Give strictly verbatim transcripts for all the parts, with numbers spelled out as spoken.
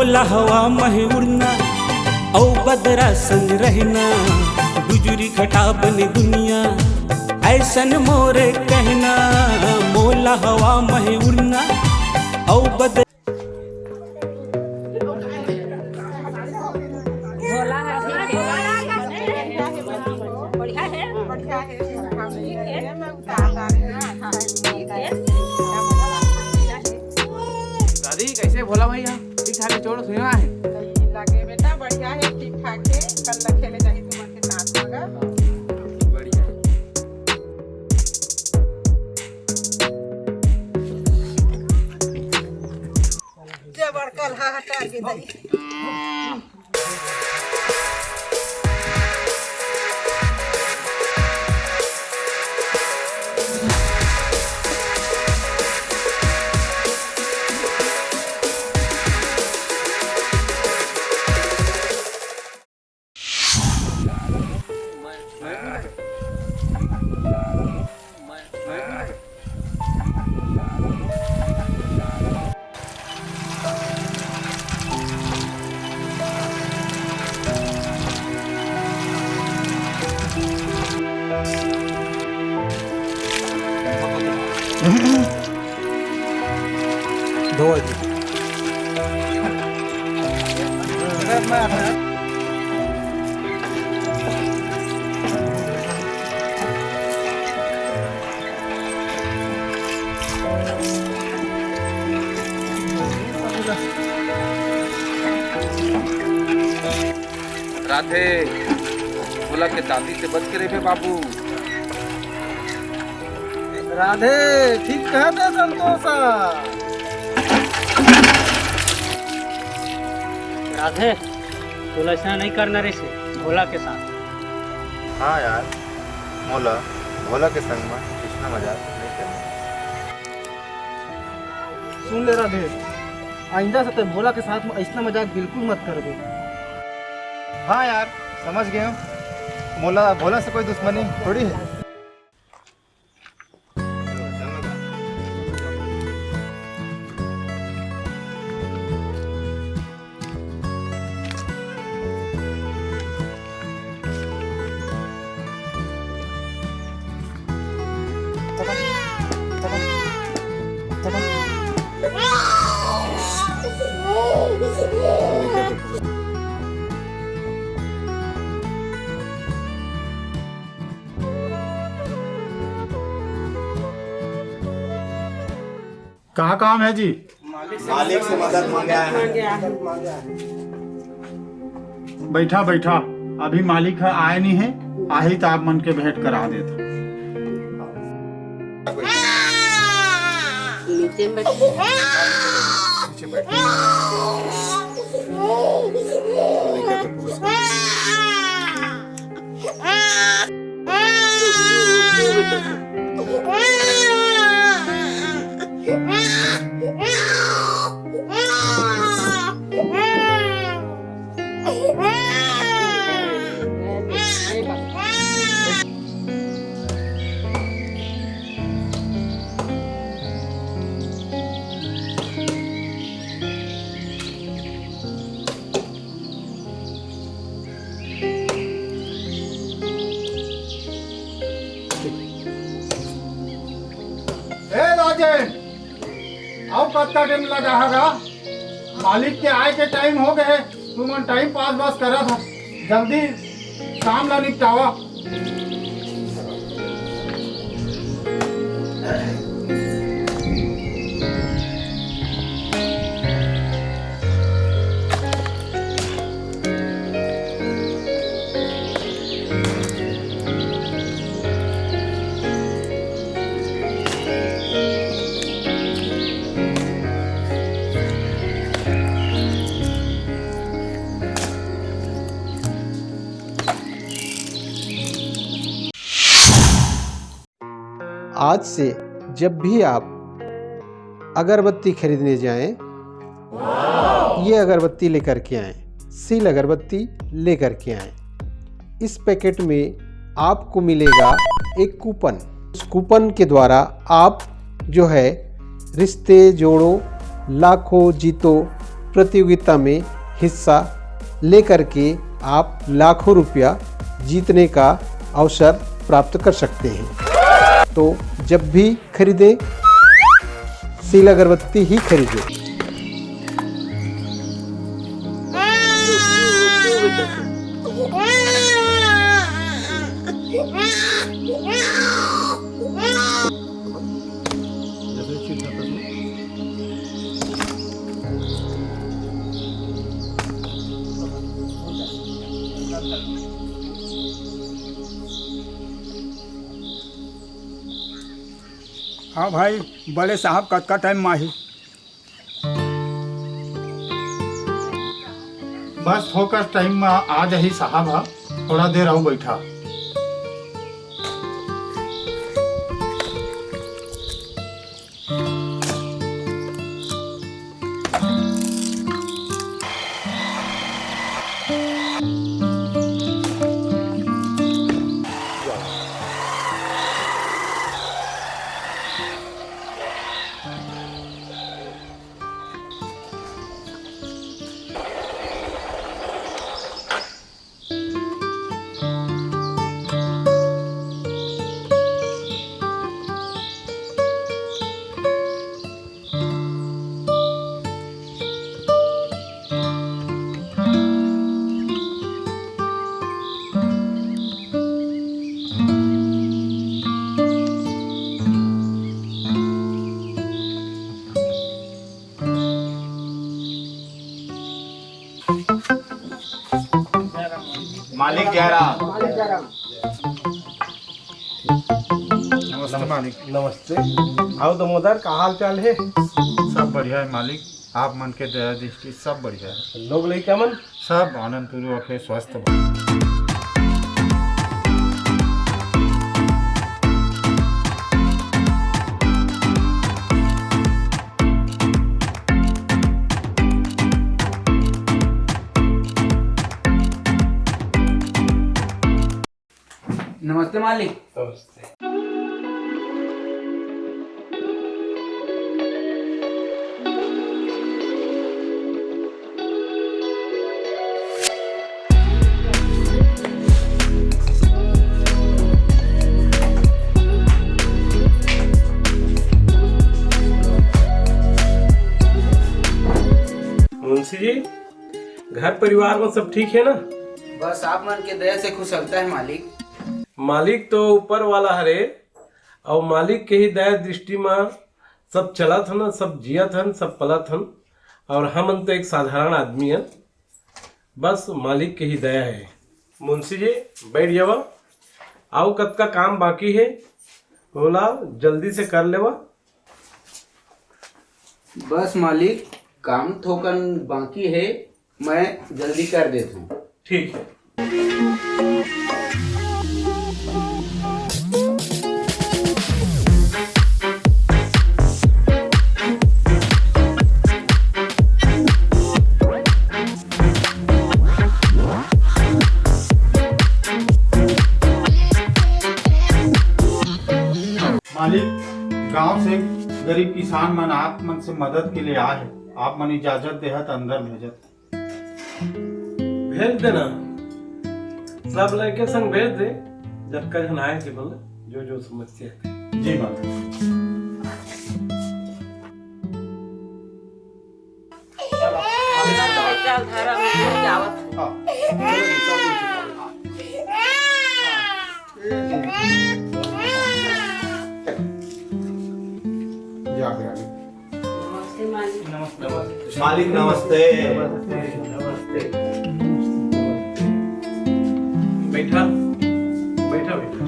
मोला हवा महे उड़ना, अउ बदरा संग रहना, बिजुरी घटा बने दुनिया, ऐसन मोरे कहना। मोला हवा महे उड़ना, अउ बद भोला है, बढ़िया है, बढ़िया है, ठीक है। दादी, कैसे भोला भैया? ठीक ठाक है, चोर सुना है? सही लगे बेटा, बढ़िया है, ठीक ठाक है। कल रखे ले जाही तुम्हारे साथ मगर। बढ़िया है। जबर कल हा हटा के दई। धो जी। राधे, भोला के दादी से बच के रहिबे बाबू। राधे, ठीक कहत हे संतोषा। राधे, तोला अइसना नइ करना रहिसे भोला के साथ। हाँ यार, मोला भोला के संग म अइसना मजाक नइ करना। सुन ले राधे, आइंदा से तैं भोला के साथ म अइसना मजाक बिल्कुल मत करबे। हाँ यार, समझ गे हँव। मोला भोला से कोई दुश्मनी थोड़ी हे। का काम है जी? मालिक से मदद मांगा है। बैठा, बैठा, अभी मालिक ह आय नइ हे, आही त आप मन के भेंट करा देत। नीचे में बैठ। ए राजेन, अउ कतका टाइम लगा हगा? मालिक के आय के टाइम हो गए, तुमन टाइम पास बस करत ह। जल्दी काम ला निपटावा। आज से जब भी आप अगरबत्ती खरीदने जाएं, ये अगरबत्ती लेकर के आएं, सील अगरबत्ती लेकर के आएं। इस पैकेट में आपको मिलेगा एक कूपन। उस कूपन के द्वारा आप जो है रिश्ते जोड़ो, लाखों जीतो, प्रतियोगिता में हिस्सा लेकर के आप लाखों रुपया जीतने का अवसर प्राप्त कर सकते हैं। तो जब भी खरीदें, सील अगरबत्ती ही खरीदें। हाँ भाई, बड़े साहब कतका टाइम म आही? बस थोकस टाइम म आ जाही साहब ह, थोड़ा देर अउ बइठा। मालिक जयराम। नमस्ते मालिक। नमस्ते। आओ दामोदर, का हाल चाल हे? सब बढ़िया हे मालिक, आप मन के दया दृष्टि सब बढ़िया हे। लोग लइका मन? सब आनंद पूर्वक हे, स्वस्थ बा। नमस्ते मालिक। नमस्ते। मुंशी जी, घर परिवार में सब ठीक हे ना? बस आप मन के दया से कुशलता हे मालिक। मालिक तो ऊपर वाला हरे, अउ मालिक के ही दया दृष्टि म सब चलत हन, सब जियत हन, सब पलत हन, अउ हमन तो एक साधारण आदमी हन। बस मालिक के ही दया हे। मुंशी जी, बैठ जावा। अउ कतका काम बाकी हे, ओला जल्दी से कर लेवा। बस मालिक, काम थोकन बाकी हे, मैं जल्दी कर देत हूँ। ठीक हे। मालिक, गांव से गरीब किसान मन आप मन से मदद के लिए आए हे। आप मन इजाजत देहा त अंदर भेजत। भेज देना, सब लइके संग भेज दे, जतका झन आए के बोल, जो जो समस्या हे। जी मालिक। चल, धारा में जावत हे। हाँ। जा, जा, जा। नमस्ते मालिक। नमस्ते। मालिक नमस्ते। नमस्ते। बैठा, बैठा, बैठा।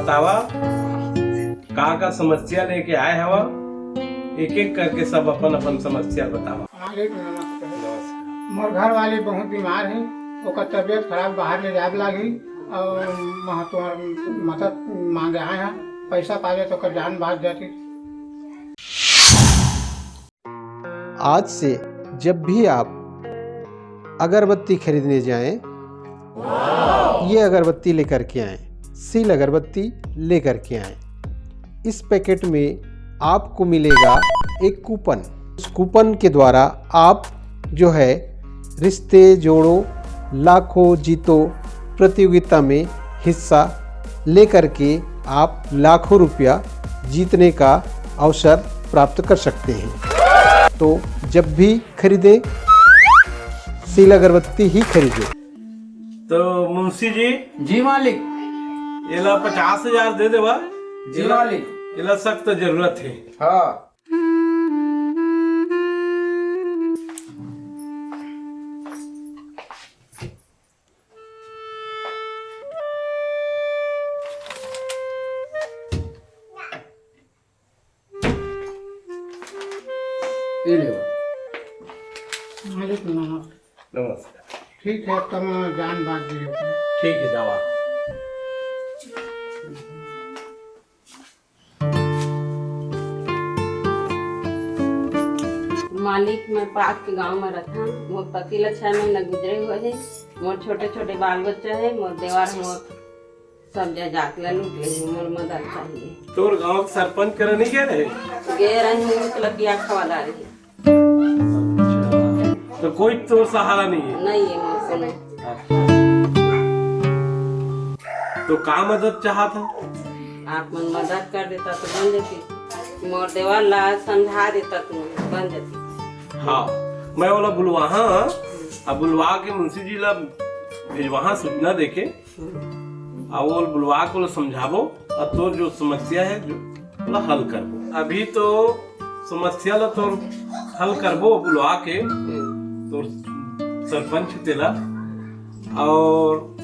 बतावा, का का समस्या लेके आए हवा? एक एक करके सब अपन अपन समस्या बतावा। मालिक नमस्ते। मोर घर वाली बहुत बीमार है, ओकर तबीयत खराब, बाहर ले जाए लागही और महतोर मदद मांगे आए हैं। पैसा पाले तो ओकर जान बाच जाती। आज से जब भी आप अगरबत्ती खरीदने जाएं, ये अगरबत्ती लेकर के आएं, सील अगरबत्ती लेकर के आएं। इस पैकेट में आपको मिलेगा एक कूपन। उस कूपन के द्वारा आप जो है रिश्ते जोड़ो, लाखों जीतो प्रतियोगिता में हिस्सा लेकर के आप लाखों रुपया जीतने का अवसर प्राप्त कर सकते हैं। तो जब भी खरीदें, सील अगरबत्ती ही खरीदें। तो मुंशी जी, जी मालिक। एला पचास हजार दे देवा। जी मालिक। एला सख्त जरूरत है। हाँ। ये ले। मालिक नमस्ते। नमस्कार। ठीक है, तब जान बात दी। ठीक है, जावा। मालिक, मैं पाक के गांव में रथन। मोर पति ला छह महीना गुजरे हुए है। मोर छोटे छोटे बाल बच्चा है। मोर देवर मोर सब जायदाद ला लूट ले, मोर मदद चाहिए। तोर गांव के सरपंच करा नहीं गए रहे? गए रहे, मतलब पिया खवादा रही। तो कोई तोर सहारा नहीं है? नहीं है मोर कोनो। तो का मदद चाहत है? आप मन मदद कर देता तो बन जाती। मोर देवर ला समझा देता तो बन जाती। हाँ, मैं वाला बुलवा, हाँ, अब बुलवा के मुंशी जी ला भेजवा, हाँ, सूचना देके, अब वो बुलवा को ला समझाबो, अब तोर जो समस्या है जो ला हल करबो। अभी तो समस्या ला तोर हल करबो बुलवा के, तोर सरपंच तेला। और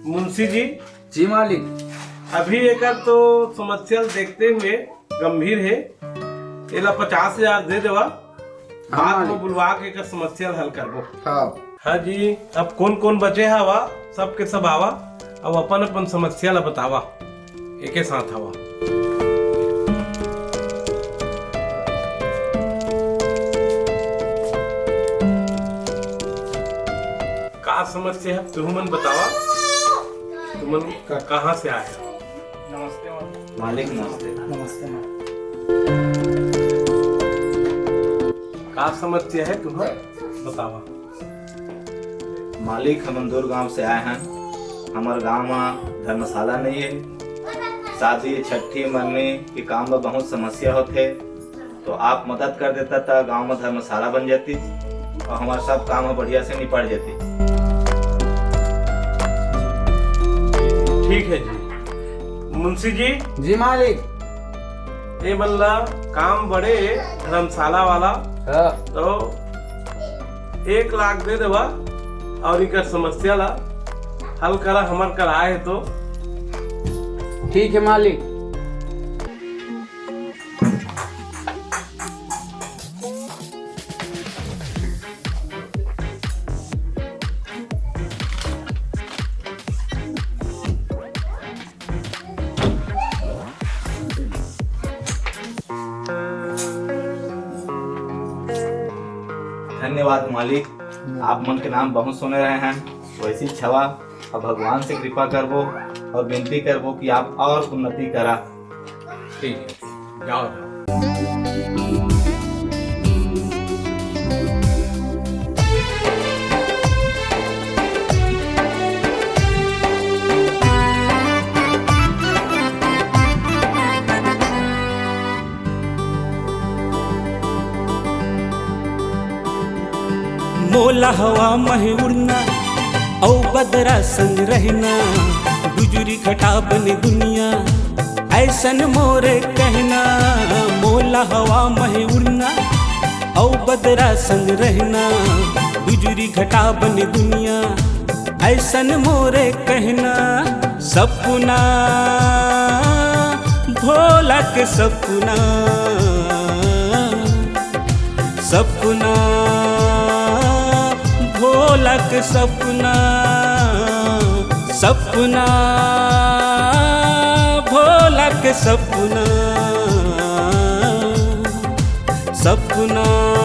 मुंशी जी, जी मालिक। अभी एकर तो समस्या ला देखते हुए गंभीर है, एला पचास हजार दे देवा, बाद मालिक। में बुलवा के एकर समस्या ला हल करबो। हाँ। हाँ जी, अब कौन कौन बचे हवा, सबके सब आवा, अब अपन अपन समस्या ला बतावा, एके साथ आवा। का समस्या है, तुमन बतावा, तुमन क- कहाँ से आए हो? मालिक नमस्ते। का समस्या है तुम्हार, बतावा। मालिक, हमन दूर गांव से आए हैं। हमर गांव में धर्मशाला नहीं है। शादी, छठी, मरनी के काम में बहुत समस्या होथे, तो आप मदद कर देता त गांव में धर्मशाला बन जाती और हमार सब काम ह बढ़िया से निपट जाती। ठीक है जी। मुंशी जी, जी मालिक। ये बल्ला काम बड़े धर्मशाला वाला, हाँ। तो एक लाख दे देवा और इनका समस्या ला हल करा, हमर कर आए तो। ठीक है मालिक। धन्यवाद मालिक, आप मन के नाम बहुत सुने रहे हैं, वैसी छवा। अब भगवान से कृपा करबो और विनती करबो कि आप और उन्नति करा। ठीक है, जाओ, जाओ। मोला हवा महे उड़ना, अउ बदरा संग रहना, बुजुरी घटा बने दुनिया, ऐसन मोरे कहना। मोला हवा महे उड़ना, अउ बदरा संग रहना, बुजुरी घटा बने दुनिया, ऐसन मोरे कहना। सपना, भोला के सपना, सपना, भोला के सपना, सपना, भोला के सपना, सपना।